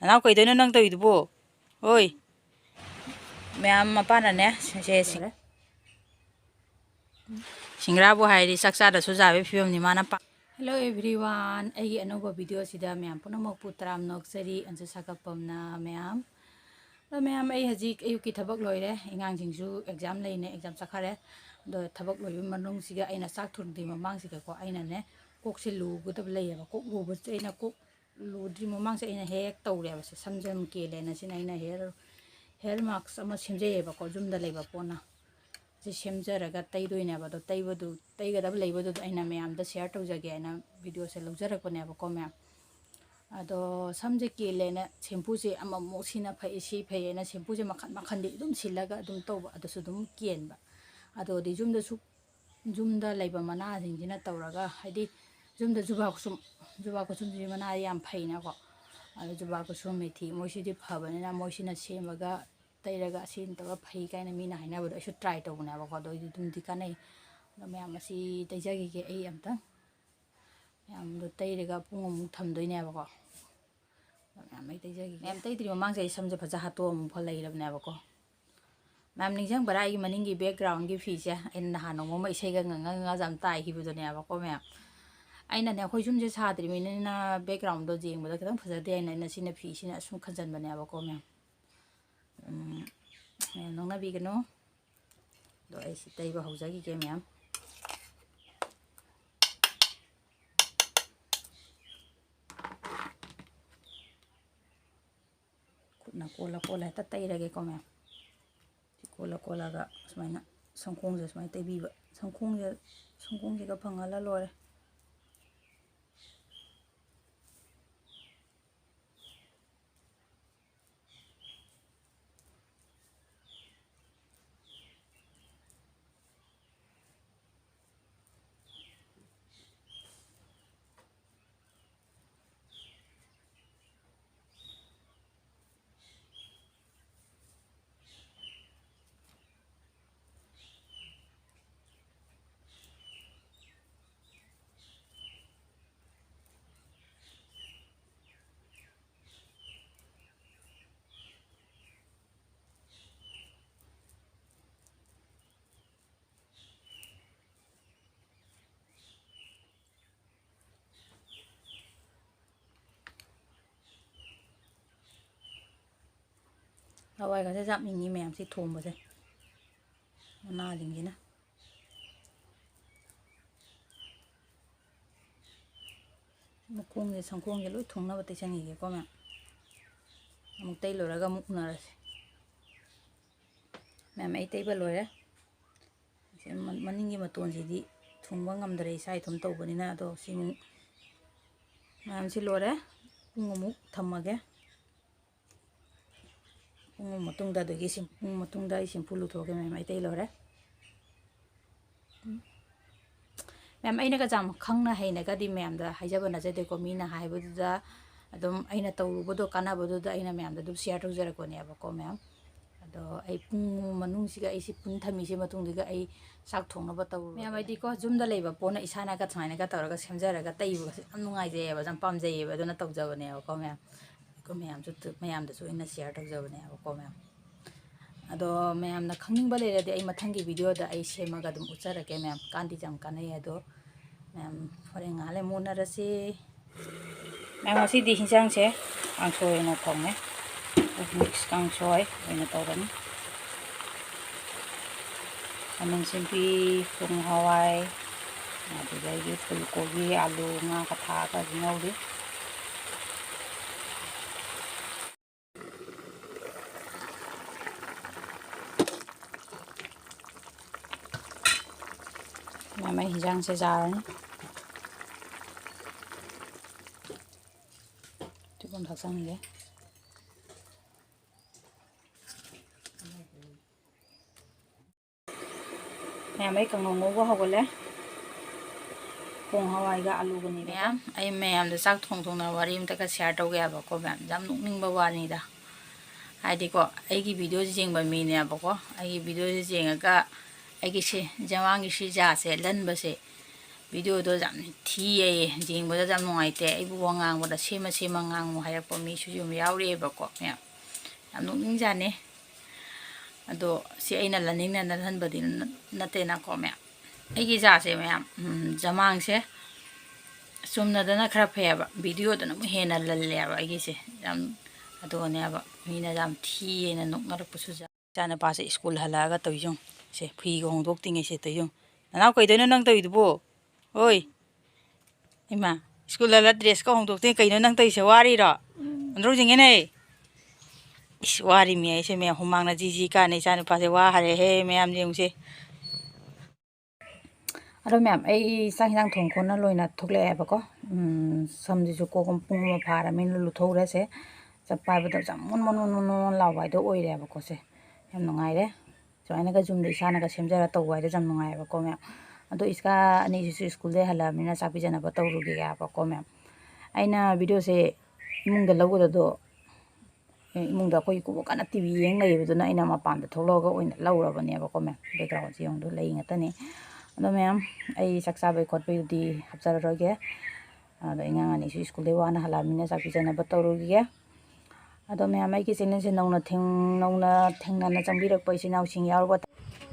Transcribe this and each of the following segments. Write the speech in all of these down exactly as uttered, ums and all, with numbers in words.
ꯅꯅꯥꯎ, ꯀꯩꯗꯧꯅꯣ ꯅꯪ ꯇꯧꯔꯤꯗꯨꯕꯣ? ꯍꯣꯏ꯫ ꯃꯌꯥꯝ ꯃꯄꯥꯅꯅꯦ, ꯁꯦ, ꯁꯦ, ꯁꯤꯡ-, ꯁꯤꯡꯒ꯭ꯔꯥꯕꯨ ꯍꯥꯏꯔꯗꯤ ꯆꯥꯛ ꯆꯥꯗ꯭ꯔꯁꯨ ꯌꯥꯕꯒꯤ ꯐꯤꯕꯝꯅꯤ ꯃꯥꯅ ꯄꯥ-, Hello everyone, ꯑꯩꯒꯤ ꯑꯅꯧꯕ video ꯁꯤꯗ ꯃꯌꯥꯝ ꯄꯨꯝꯅꯃꯛꯄꯨ ꯇꯔꯥꯝꯅ ꯑꯣꯛꯆꯔꯤ꯫ ꯑꯟꯖꯨ ꯁꯥꯒꯠꯄꯝꯅ ꯃꯌꯥꯝ꯫ ꯑꯗꯣ ꯃꯌꯥꯝ, ꯑꯩ ꯍꯧꯖꯤꯛ ꯑꯌꯨꯛꯀꯤ ꯊꯕꯛ ꯂꯣꯏꯔꯦ꯫ ꯑꯉꯥꯡꯁꯤꯡꯁꯨ exam ꯂꯩꯅ exam ꯆꯠꯈꯔꯦ꯫ ꯑꯗꯣ ꯊꯕꯛ ꯂꯣꯏꯕ ꯃꯅꯨꯡꯁꯤꯒ ꯑꯩꯅ ꯆꯥꯛ ꯊꯣꯡꯗ꯭ꯔꯤ ꯃꯃꯥꯡꯁꯤꯒꯀꯣ, ꯑꯩꯅꯅꯦ ꯀꯣꯛꯁꯦ ꯂꯨꯒꯗꯕ ꯂꯩꯌꯦꯕ꯫ ꯀꯣꯛ ꯂꯨꯕꯁꯦ ꯑꯩꯅ ꯀꯣꯛ ꯂꯨꯗ꯭ꯔꯤ ꯃꯃꯥꯡꯁꯦ ꯑꯩꯅ ꯍꯦꯛ ꯍꯦꯛ ꯇꯧꯔꯦꯕ꯫ ꯁꯦ ꯁꯝꯁꯦ ꯑꯗꯨꯝ ꯀꯦꯜꯂꯦꯅ ꯁꯤꯅ ꯑꯩꯅ hair, hair mask ꯑꯃ ꯁꯦꯝꯖꯩꯌꯦꯕꯀꯣ, ꯌꯨꯝꯗ ꯂꯩꯕ ꯄꯣꯠꯅ꯫ ꯁꯤ ꯁꯦꯝꯖꯔꯒ ꯇꯩꯗꯣꯏꯅꯦꯕ꯫ ꯑꯗꯣ ꯇꯩꯕꯗꯨ, ꯇꯩꯒꯗꯕ ꯂꯩꯕꯗꯨꯗ ꯑꯩꯅ ꯃꯌꯥꯝꯗ share ꯇꯧꯖꯒꯦ ꯍꯥꯏꯅ video ꯁꯦ ꯂꯧꯖꯔꯛꯄꯅꯦꯕꯀꯣ ꯃꯌꯥꯝ꯫ ꯑꯗꯣ ꯁꯝꯁꯦ ꯀꯦꯜꯂꯦꯅ shampoo ꯁꯦ ꯑꯃꯃꯨꯛ ꯁꯤꯅ ꯐꯩ, ꯁꯤ ꯐꯩꯌꯦꯅ shampoo ꯁꯦ ꯃꯈꯟ ꯃꯈꯟꯗꯤ ꯑꯗꯨꯝ ꯁꯤꯜꯂꯒ ꯑꯗꯨꯝ ꯇꯧꯕ, ꯑꯗꯨꯁꯨ ꯑꯗꯨꯝ ꯀꯦꯟꯕ꯫ ꯑꯗꯨꯗꯤ ꯌꯨꯝꯗꯁꯨ ꯌꯨꯝꯗ ꯂꯩꯕ ꯃꯅꯥꯁꯤꯡꯁꯤꯅ ꯇꯧꯔꯒ, ꯍꯥꯏꯗꯤ ꯌꯨꯝꯗ ꯖꯨꯕꯥ ꯀꯨꯁꯨꯝ, ꯖꯨꯕꯥ ꯀꯨꯁꯨꯝꯁꯤ ꯃꯅꯥ ꯌꯥꯝ ꯐꯩꯅꯀꯣ꯫ ꯑꯗꯨ ꯖꯨꯕꯥ ꯀꯨꯁꯨꯝ, ꯃꯦꯊꯤ, ꯃꯣꯏꯁꯤꯗꯤ ꯐꯕꯅꯤꯅ ꯃꯣꯏꯁꯤꯅ ꯁꯦꯝꯃꯒ ꯇꯩꯔꯒ ꯑꯁꯤ ꯇꯧꯔꯒ ꯐꯩ ꯀꯥꯏꯅ ꯃꯤꯅ ꯍꯥꯏꯅꯕꯗꯣ ꯑꯩꯁꯨ try ꯇꯧꯕꯅꯦꯕꯀꯣ꯫ ꯑꯗꯣ ꯑꯩꯗꯤ ꯑꯗꯨꯝꯗꯤ ꯀꯥꯟꯅꯩ꯫ ꯑꯗꯣ ꯃꯌꯥꯝ ꯑꯁꯤ ꯇꯩꯖꯈꯤꯒꯦ ꯑꯩ ꯑꯝꯇꯪ꯫ ꯃꯌꯥꯝꯗꯣ ꯇꯩꯔꯒ ꯄꯨꯡ ꯑꯃꯨꯛ ꯊꯝꯗꯣꯏꯅꯦꯕꯀꯣ꯫ ꯃꯌꯥꯝ ꯑꯩ ꯇꯩꯖꯈꯤꯒꯦ꯫ ꯃꯌꯥꯝ ꯇꯩꯗ꯭ꯔꯤ ꯃꯃꯥꯡꯁꯦ ꯑꯩ ꯁꯝꯁꯦ ꯐꯖ ꯍꯥꯠꯇꯣꯛꯑ ꯑꯃꯨꯛ ꯐꯥꯎ ꯂꯩꯔꯕꯅꯦꯕꯀꯣ꯫ ꯃꯌꯥꯝ ꯅꯤꯡꯁꯤꯡꯕ꯭ꯔꯥ ꯑꯩꯒꯤ ꯃꯅꯤꯡꯒꯤ background ꯒꯤ ꯐꯤꯁꯦ? ꯑꯩꯅ ꯅꯍꯥꯟ ꯅꯣꯡꯃ ꯑꯃ ꯏꯁꯩꯒ ꯉꯪꯉ ꯉꯪꯉ ꯌꯥꯝ ꯇꯥꯏꯈꯤꯕꯗꯨꯅꯦꯕꯀꯣ ꯃꯌꯥꯝ꯫ ꯑꯩꯅꯅꯦ, ꯑꯩꯈꯣꯏ ꯌꯨꯝꯁꯦ ꯁꯥꯗ꯭ꯔꯤꯕꯅꯤꯅ background ꯗꯣ ꯌꯦꯡꯕꯗ ꯈꯤꯇꯪ ꯐꯖꯗꯦ ꯍꯥꯏꯅ ꯑꯩꯅ ꯁꯤꯅ ꯐꯤꯁꯤꯅ ꯑꯁꯨꯝ ꯈꯟꯖꯟꯕꯅꯦꯕꯀꯣ ꯃꯌꯥꯝ꯫ ꯎꯝ, ꯃꯌꯥꯝ ꯅꯣꯛꯅꯕꯤꯒꯅꯨ꯫ ꯑꯗꯣ ꯑꯩ ꯁꯤ ꯇꯩꯕ ꯍꯧꯖꯈꯤꯒꯦ ꯃꯌꯥꯝ꯫ ꯈꯨꯠꯅ ꯀꯣꯜꯂ ꯀꯣꯜꯂ ꯍꯦꯛꯇ ꯇꯩꯔꯒꯦꯀꯣ ꯃꯌꯥꯝ꯫ ꯁꯤ ꯀꯣꯜꯂ ꯀꯣꯜꯂꯒ ꯁꯨꯃꯥꯏꯅ ꯁꯝꯈꯣꯡꯁꯦ ꯁꯨꯃꯥꯏꯅ ꯇꯩꯕꯤꯕ꯫ ꯁꯝꯈꯣꯡꯁꯦ, ꯁꯝꯈꯣꯡꯁꯤꯒ ꯐꯪꯍꯜꯂ ꯂꯣꯏꯔꯦ꯫ ꯍꯋꯥꯏꯒꯁꯦ ꯌꯥꯝ ꯏꯪꯉꯤ ꯃꯌꯥꯝꯁꯤ ꯊꯣꯡꯕꯁꯦ, ꯃꯅꯥꯁꯤꯡꯁꯤꯅ꯫ ꯃꯈꯣꯡꯁꯦ, ꯁꯪꯈꯣꯡꯁꯦ ꯂꯣꯏ ꯊꯨꯡꯅꯕ ꯇꯩꯁꯟꯈꯤꯒꯦꯀꯣ ꯃꯌꯥꯝ꯫ ꯑꯃꯨꯛ ꯇꯩ ꯂꯣꯏꯔꯒ ꯑꯃꯨꯛ ꯎꯅꯔꯁꯤ꯫ ꯃꯌꯥꯝ, ꯑꯩ ꯇꯩꯕ ꯂꯣꯏꯔꯦ꯫ ꯁꯤ ꯃ-, ꯃꯅꯤꯡꯒꯤ ꯃꯇꯣꯟꯁꯤꯗꯤ ꯊꯨꯡꯕ ꯉꯝꯗ꯭ꯔꯦ, ꯏꯁꯥ ꯏꯊꯣꯝ ꯇꯧꯕꯅꯤꯅ꯫ ꯑꯗꯣ ꯁꯤ ꯑꯃꯨꯛ, ꯃꯌꯥꯝꯁꯤ ꯂꯣꯏꯔꯦ꯫ ꯄꯨꯡ ꯑꯃꯨꯛ ꯊꯝꯃꯒꯦ꯫ ꯄꯨꯡ ꯑꯃ ꯃꯇꯨꯡꯗ, ꯑꯗꯨꯒꯤ ꯁꯤ ꯄꯨꯡ ꯃꯇꯨꯡꯗ ꯑꯩ ꯁꯤꯝꯄꯨ ꯂꯨꯊꯣꯛꯑꯒꯦ ꯃꯌꯥꯝ, ꯑꯩ ꯇꯩ ꯂꯣꯏꯔꯦ꯫ ꯎꯝ꯫ ꯃꯌꯥꯝ, ꯑꯩꯅꯒ ꯌꯥꯝ ꯈꯪꯅ ꯍꯩꯅꯒꯗꯤ ꯃꯌꯥꯝꯗ ꯍꯥꯏꯖꯕ ꯅꯠꯆꯗꯦꯀꯣ, ꯃꯤꯅ ꯍꯥꯏꯕꯗꯨꯗ ꯑꯗꯨꯝ ꯑꯩꯅ ꯇꯧꯔꯨꯕꯗꯣ, ꯀꯥꯟꯅꯕꯗꯨꯗ ꯑꯩꯅ ꯃꯌꯥꯝꯗ ꯑꯗꯨꯝ ꯁꯤꯌꯥꯔ ꯇꯧꯖꯔꯛꯄꯅꯦꯕꯀꯣ ꯃꯌꯥꯝ꯫ ꯑꯗꯣ ꯑꯩ ꯄꯨꯡ ꯃꯅꯨꯡꯁꯤꯒ ꯑꯩꯁꯤ ꯄꯨꯟ ꯊꯝꯃꯤꯁꯤ ꯃꯇꯨꯡꯗꯒꯤ ꯑꯩ ꯆꯥꯛ ꯊꯣꯡꯅꯕ ꯇꯧꯔꯨꯔꯒꯦ꯫ ꯃꯌꯥꯝ, ꯍꯥꯏꯗꯤꯀꯣ, ꯌꯨꯝꯗ ꯂꯩꯕ ꯄꯣꯠꯅ ꯏꯁꯥꯅꯒ ꯁꯨꯃꯥꯏꯅꯒ ꯇꯧꯔꯒ ꯁꯦꯝꯖꯔꯒ ꯇꯩꯕꯒꯁꯦ ꯌꯥꯝ ꯅꯨꯡꯉꯥꯏꯖꯩꯌꯦꯕ, ꯌꯥꯝ ꯄꯥꯝꯖꯩꯌꯦꯕ, ꯑꯗꯨꯅ ꯇꯧꯖꯕꯅꯦꯕꯀꯣ ꯃꯌꯥꯝ꯫ ꯑꯩꯈꯣꯏ ꯃꯌꯥꯝꯁꯨ ꯇ-, ꯃꯌꯥꯝꯗꯁꯨ ꯑꯩꯅ ꯁꯤꯌꯥꯔ ꯇꯧꯖꯕꯅꯦꯕꯀꯣ ꯃꯌꯥꯝ꯫ ꯑꯗꯣ ꯃꯌꯥꯝꯅ ꯈꯪꯅꯤꯡꯕ ꯂꯩꯔꯗꯤ ꯑꯩ ꯃꯊꯪꯒꯤ ꯚꯤꯗꯤꯑꯣꯗ ꯑꯩ ꯁꯦꯝꯃꯒ ꯑꯗꯨꯝ ꯎꯠꯆꯔꯛꯀꯦ ꯃꯌꯥꯝ꯫ ꯀꯥꯟꯗꯤ ꯌꯥꯝ ꯀꯥꯟꯅꯩ꯫ ꯑꯗꯣ ꯃꯌꯥꯝ, ꯍꯣꯔꯦꯟ ꯉꯥꯏꯍꯥꯛ ꯂꯩ ꯃꯨꯟꯅꯔꯁꯤ꯫ ꯃꯌꯥꯝ, ꯉꯁꯤꯗꯤ ꯍꯤꯟꯖꯥꯡꯁꯦ ꯀꯥꯡꯁꯣꯏ ꯑꯣꯏꯅ ꯊꯣꯡꯉꯦ꯫ ꯃꯤꯛꯁ ꯀꯥꯡꯁꯣꯏ ꯑꯣꯏꯅ ꯇꯧꯔꯅꯤ꯫ ꯈꯥꯃꯦꯟ ꯑꯁꯤꯟꯕꯤ, ꯄꯣꯡ ꯍꯋꯥꯏ, ꯑꯗꯨꯗꯒꯤ ꯐꯨꯜ ꯀꯣꯕꯤ, ꯑꯥꯂꯨ, ꯉꯥꯒ ꯊꯥꯛꯑꯒ ꯑꯗꯨꯝ ꯉꯧꯔꯤ꯫ ꯃꯌꯥꯝ, ꯑꯩ ꯍꯤꯟꯖꯥꯡꯁꯦ ꯌꯥꯔꯅꯤ꯫ ꯆꯨꯞ ꯑꯃ ꯊꯥꯛꯆꯟꯒꯦ꯫ ꯃꯌꯥꯝ, ꯑꯩ ꯀꯥꯡꯉꯧ ꯉꯧꯕ ꯍꯧꯒꯠꯂꯦ꯫ ꯄꯣꯡ ꯍꯋꯥꯏꯒ ꯑꯂꯨꯒꯅꯤꯕꯀꯣ꯫ ꯃꯌꯥꯝ, ꯑꯩ ꯃꯌꯥꯝꯗ ꯆꯥꯛ ꯊꯣꯡ ꯊꯣꯡꯅ ꯋꯥꯔꯤ ꯑꯝꯇꯒ ꯁꯤꯌꯥꯔ ꯇꯧꯒꯦ ꯍꯥꯏꯕꯀꯣ ꯃꯌꯥꯝ꯫ ꯌꯥꯝ ꯅꯣꯛꯅꯤꯡꯕ ꯋꯥꯅꯤꯗ꯫ ꯍꯥꯏꯗꯤꯀꯣ, ꯑꯩꯒꯤ ꯚꯤꯗꯤꯑꯣꯁꯦ ꯌꯦꯡꯕ ꯃꯤꯅꯦꯕꯀꯣ꯫ ꯑꯩꯒꯤ ꯚꯤꯗꯤꯑꯣꯁꯦ ꯌꯦꯡꯉꯒ ꯑꯩꯒꯤ ꯁꯤ ꯖꯋꯥꯡꯒꯤ ꯁꯤ ꯖꯥꯁꯦ ꯂꯟꯕꯁꯦ, ꯚꯤꯗꯤꯑꯣꯗꯣ ꯌꯥꯝ ꯊꯤꯌꯦ, ꯌꯦꯡꯕꯗ ꯌꯥꯝ ꯅꯨꯡꯉꯥꯏꯇꯦ, ꯑꯩꯕꯨ ꯋꯥ ꯉꯥꯡꯕꯗ ꯁꯦꯝꯃ ꯁꯦꯝꯃ ꯉꯥꯡꯉꯨ ꯍꯥꯏꯔꯛꯄ ꯃꯤꯁꯨ ꯌꯥꯝ ꯌꯥꯎꯔꯛꯑꯦꯕꯀꯣ ꯃꯌꯥꯝ꯫ ꯌꯥꯝ ꯅꯣꯛꯅꯤꯡꯖꯥꯅꯤ꯫ ꯑꯗꯣ ꯁꯤ ꯑꯩꯅ ꯂꯟꯅꯤꯡꯅ ꯂꯟꯍꯟꯕꯗꯤ ꯅ-, ꯅꯠꯇꯦꯅꯀꯣ ꯃꯌꯥꯝ꯫ ꯑꯩꯒꯤ ꯖꯥꯁꯦ ꯃꯌꯥꯝ, ꯎꯝ, ꯖꯃꯥꯡꯁꯦ ꯆꯨꯝꯅꯗꯅ ꯈꯔ ꯐꯩꯌꯦꯕ, ꯚꯤꯗꯤꯑꯣꯗꯅ ꯑꯃꯨꯛ ꯍꯦꯟꯅ ꯂꯜꯂꯦꯕ ꯑꯩꯒꯤꯁꯦ꯫ ꯌꯥꯝ ꯑꯗꯨꯒꯅꯦꯕ ꯃꯤꯅ ꯌꯥꯝ ꯊꯤꯌꯦꯅ ꯅꯣꯛꯅꯔꯛꯄꯁꯨ ꯌꯥꯎ-, ꯏꯆꯥꯅꯨꯄꯥꯁꯦ ꯁ꯭ꯀꯨꯜ ꯍꯜꯂꯛꯑꯒ ꯇꯧꯔꯤꯁꯦ ꯌꯦꯡꯉꯨ꯫ ꯁꯦ, ꯐꯤꯒ ꯍꯣꯡꯗꯣꯛꯇ꯭ꯔꯤꯉꯩꯁꯦ ꯇꯧꯔꯤꯁꯦ ꯌꯦꯡꯉꯨ꯫ ꯅꯅꯥꯎ, ꯀꯩꯗꯧꯅꯣ ꯅꯪ ꯇꯧꯔꯤꯗꯨꯕꯣ? ꯍꯣꯏ꯫ ꯏꯃꯥ, ꯁ꯭ꯀꯨꯜ ꯍꯜꯂ ꯗ꯭ꯔꯦꯁꯀ ꯍꯣꯡꯗꯣꯛꯇꯦ꯫ ꯀꯩꯅꯣ ꯅꯪ ꯇꯧꯔꯤꯁꯦ? ꯋꯥꯔꯤꯔꯣ? ꯎꯝ꯫ ꯍꯣꯟꯗꯣꯛꯁꯤꯡꯉꯦꯅꯦ꯫ ꯏꯁ, ꯋꯥꯔꯤꯃꯤ ꯑꯩꯁꯦ ꯃꯌꯥꯝ, ꯍꯨꯃꯥꯡꯅ ꯖꯤ ꯖꯤ ꯀꯥꯟꯅꯩ꯫ ꯏꯆꯥꯅꯨꯄꯥꯁꯦ ꯋꯥ ꯍꯥꯏꯔꯦꯍꯦ ꯃꯌꯥꯝ ꯌꯦꯡꯉꯨꯁꯦ꯫ ꯑꯗꯣ ꯃꯌꯥꯝ, ꯑꯩ ꯆꯥꯛ ꯍꯤꯟꯖꯥꯡ ꯊꯣꯡ ꯈꯣꯠꯅ ꯂꯣꯏꯅ ꯊꯣꯛꯂꯛꯑꯦꯕꯀꯣ꯫ ꯎꯝ, ꯁꯝꯁꯤꯁꯨ ꯀꯣꯛ ꯑꯃ ꯄꯨꯡ ꯑꯃ ꯐꯥꯔꯕꯅꯤꯅ ꯂꯨꯊꯣꯛꯎꯔꯁꯦ꯫ ꯆꯞ ꯄꯥꯏꯕꯗ ꯌꯥꯝ ꯃꯣꯟ ꯃꯣꯟ ꯃꯣꯟ ꯃꯣꯟ ꯃꯣꯟ ꯂꯥꯎꯕ ꯍꯥꯏꯗꯣ ꯑꯣꯏꯔꯦꯕꯀꯣ ꯁꯦ꯫ ꯌꯥꯝ ꯅꯨꯡꯉꯥꯏꯔꯦ꯫ ꯁꯨꯃꯥꯏꯅꯒ ꯌꯨꯝꯗ ꯏꯁꯥꯅꯒ ꯁꯦꯝꯖꯔ ꯇꯧꯕ ꯍꯥꯏꯗꯣ ꯌꯥꯝ ꯅꯨꯡꯉꯥꯏꯌꯦꯕꯀꯣ ꯃꯌꯥꯝ꯫ ꯑꯗꯣ ꯏꯆꯥ ꯑꯅꯤꯁꯤꯁꯨ ꯁ꯭ꯀꯨꯜꯗꯩ ꯍꯜꯂꯛꯑꯕꯅꯤꯅ ꯆꯥꯛ ꯄꯤꯖꯅꯕ ꯇꯧꯔꯨꯒꯦꯕꯀꯣ ꯃꯌꯥꯝ꯫ ꯑꯩꯅ ꯚꯤꯗꯤꯑꯣꯁꯦ ꯏꯃꯨꯡꯗ ꯂꯧꯒꯗꯕꯗꯣ, ꯑꯦ, ꯏꯃꯨꯡꯗ ꯑꯩꯈꯣꯏ ꯏꯀꯨꯕꯣꯛ ꯀꯟꯅ ꯇꯤ ꯚꯤ ꯌꯦꯡ ꯂꯩꯕꯗꯨꯅ ꯑꯩꯅ ꯃꯄꯥꯟꯗ ꯊꯣꯛꯂꯛꯑꯒ ꯑꯣꯏꯅ ꯂꯧꯔꯕꯅꯦꯕꯀꯣ ꯃꯌꯥꯝ꯫ ꯕꯦꯛꯒ꯭ꯔꯥꯎꯟꯁꯦ ꯌꯦꯡꯉꯨꯗꯣ, ꯂꯩ ꯉꯥꯛꯇꯅꯤ꯫ ꯑꯗꯣ ꯃꯌꯥꯝ, ꯑꯩ ꯆꯥꯛ ꯆꯥꯕꯩ ꯈꯣꯠꯄꯩꯗꯨꯗꯤ ꯍꯥꯞꯆꯔꯔꯣꯏꯒꯦ꯫ ꯑꯗꯣ ꯑꯉꯥꯡ ꯑꯅꯤꯁꯨ ꯁ꯭ꯀꯨꯜꯗꯩ ꯋꯥꯅ ꯍꯜꯂꯛꯑꯕꯅꯤꯅ ꯆꯥꯛ ꯄꯤꯖꯅꯕ ꯇꯧꯔꯨꯈꯤꯒꯦ꯫ ꯑꯗꯣ ꯃꯌꯥꯝ, ꯑꯩꯒꯤ ꯆꯦꯅꯦꯜꯁꯦ ꯅꯧꯅ ꯊꯦꯡ-, ꯅꯧꯅ ꯊꯦꯡꯅꯅ ꯆꯪꯕꯤꯔꯛꯄ ꯏꯆꯤꯟ ꯏꯅꯥꯎꯁꯤꯡ ꯌꯥꯎꯔꯕ,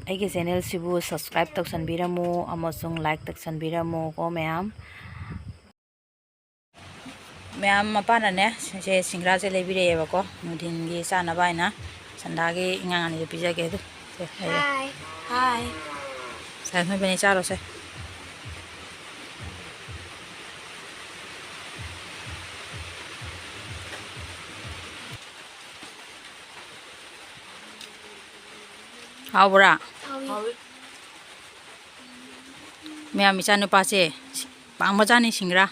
ꯑꯩꯒꯤ ꯆꯦꯅꯦꯜꯁꯤꯕꯨ ꯁꯕꯁꯀ꯭ꯔꯥꯏꯕ ꯇꯧꯁꯟꯕꯤꯔꯝꯃꯨ ꯑꯃꯁꯨꯡ ꯂꯥꯏꯛ ꯇꯧꯁꯟꯕꯤꯔꯝꯃꯨ ꯀꯣ ꯃꯌꯥꯝ꯫ ꯃꯌꯥꯝ, ꯃꯄꯥꯅꯅꯦ, ꯁꯦ ꯁꯤꯡꯒ꯭ꯔꯥꯁꯦ ꯂꯩꯕꯤꯔꯛꯑꯦꯕꯀꯣ, ꯅꯨꯡꯊꯤꯟꯒꯤ ꯆꯥꯅꯕ ꯍꯥꯏꯅ꯫ ꯁꯟꯗꯥꯒꯤ ꯑꯉꯥꯡ ꯑꯅꯤꯗꯨ ꯄꯤꯖꯒꯦ ꯑꯗꯨ꯫ ꯁꯦ, ꯂꯩꯔꯦ꯫ ꯍꯥꯏ꯫ ꯍꯥꯏ꯫ ꯁꯦ, ꯅꯣꯏꯕꯅꯤ ꯆꯥꯔꯣꯁꯦ꯫ ꯍꯥꯎꯕ꯭ꯔꯥ? ꯍꯥꯎꯏ꯫ ꯃꯌꯥꯝ, ꯏꯆꯥꯅꯨꯄꯥꯁꯦ ꯄꯥꯝꯕꯖꯥꯠꯅꯤ ꯁꯤꯡꯒ꯭ꯔꯥ꯫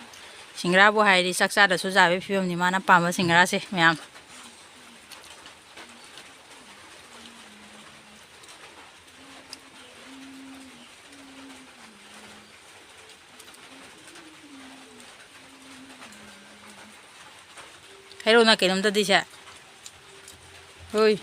ꯁꯤꯡꯒ꯭ꯔꯥꯕꯨ ꯍꯥꯏꯔꯗꯤ ꯆꯥꯛ ꯆꯥꯗ꯭ꯔꯁꯨ ꯌꯥꯕꯒꯤ ꯐꯤꯕꯝꯅꯤ ꯃꯥꯅ ꯄꯥꯝꯕ ꯁꯤꯡꯒ꯭ꯔꯥꯁꯦ ꯃꯌꯥꯝ꯫ ꯍꯩꯔꯧꯅ ꯀꯩꯅꯣꯝꯇꯗꯤ ꯁꯦ꯫ ꯍꯣꯏ꯫